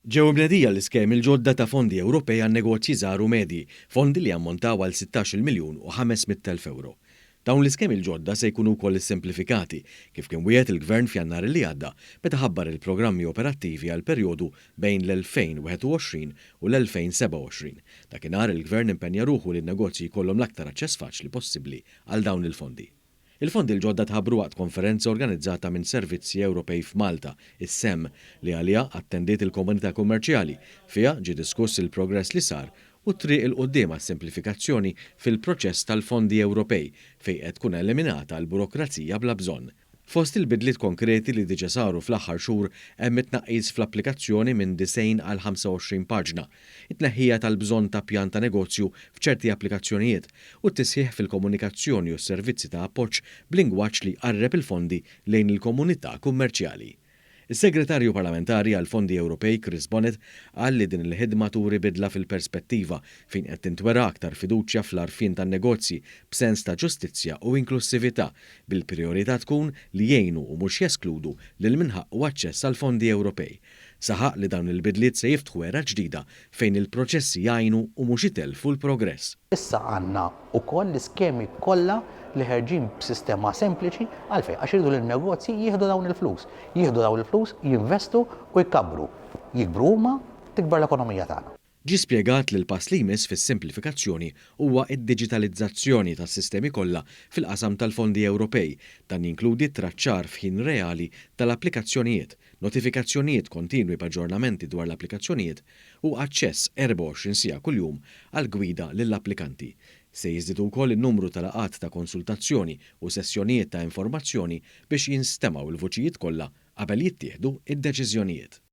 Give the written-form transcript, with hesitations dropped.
Ġew imnedija l-iskemi l-ġodda ta' fondi Ewropej għan-negozji żgħar u medji, fondi li jammontaw għal 16-il miljun u 500,000 ewro. Dawn l-iskemi l-ġodda se jkunu wkoll issimplifikati, kif kien wiegħed il-Gvern f'Jannar li għadda meta ħabbar il-programmi operattivi għall-perjodu bejn l-2021 u l-2027. Dakinhar il-Gvern impenja ruħu li n-negozji jkollhom l-aktar aċċess faċli possibbli għal dawn il-fondi. Il-fondi l-ġodda tħabbru waqt konferenza organizzata minn Servizzi Ewropej f'Malta, is-SEM, li għaliha attendiet il-komunità kummerċjali. Fiha ġie diskuss il-progress li sar u t-triq 'il quddiem għas-simplifikazzjoni fil-proċess tal-fondi Ewropej fejn qed tkun eliminata l-burokrazija bla bżonn. Fost il-bidliet konkreti li diġà saru fl-aħħar xhur hemm it-tnaqqis fl-applikazzjoni minn 90 għal 25 paġna, it-tneħħija tal-bżonn ta' pjan ta' negozju f'ċerti applikazzjonijiet u t-tisħiħ fil-komunikazzjoni u s-servizzi ta' appoġġ b'lingwaġġ li jqarreb il-fondi lejn il-komunità kummerċjali. Is-Segretarju Parlamentari għall-Fondi Ewropej Chris Bonett qal li din il-ħidma turi bidla fil-perspettiva fejn qed tintwera aktar fiduċja fl-għarfien tan-negozji b'sens ta' ġustizzja u inklussività, bil-prijorità tkun li jgħinu u mhux jeskludu lil min ħaqqu aċċess għall-fondi Ewropej. Saħaq li dawn il-bidliet se jiftħu era ġdida fejn il-proċessi jgħinu u mhux itellfu l-progress. Issa għandna wkoll l-iskemi kollha li ħerġin b'sistema sempliċi. Għalfejn? Għax iridu li n-negozji jieħdu dawn il-flus. Jieħdu dawn il-flus, jinvestu u jkabbru. Jikbru huma, tikber l-ekonomija tagħna. Ġie spjegat li l-pass li jmiss fis-simplifikazzjoni huwa d-diġitalizzazzjoni tas-sistemi kollha fil-qasam tal-fondi Ewropej. Dan jinkludi t-traċċar f'ħin reali tal-applikazzjonijiet, notifikazzjonijiet kontinwi b'aġġornamenti dwar l-applikazzjonijiet u aċċess 24 siegħa kuljum għal gwida lill-applikanti. Se jiżdiedu wkoll in-numru ta' laqgħat ta' konsultazzjoni u sessjonijiet ta' informazzjoni biex jinstemgħu l-vuċijiet kollha qabel jittieħdu d-deċiżjonijiet.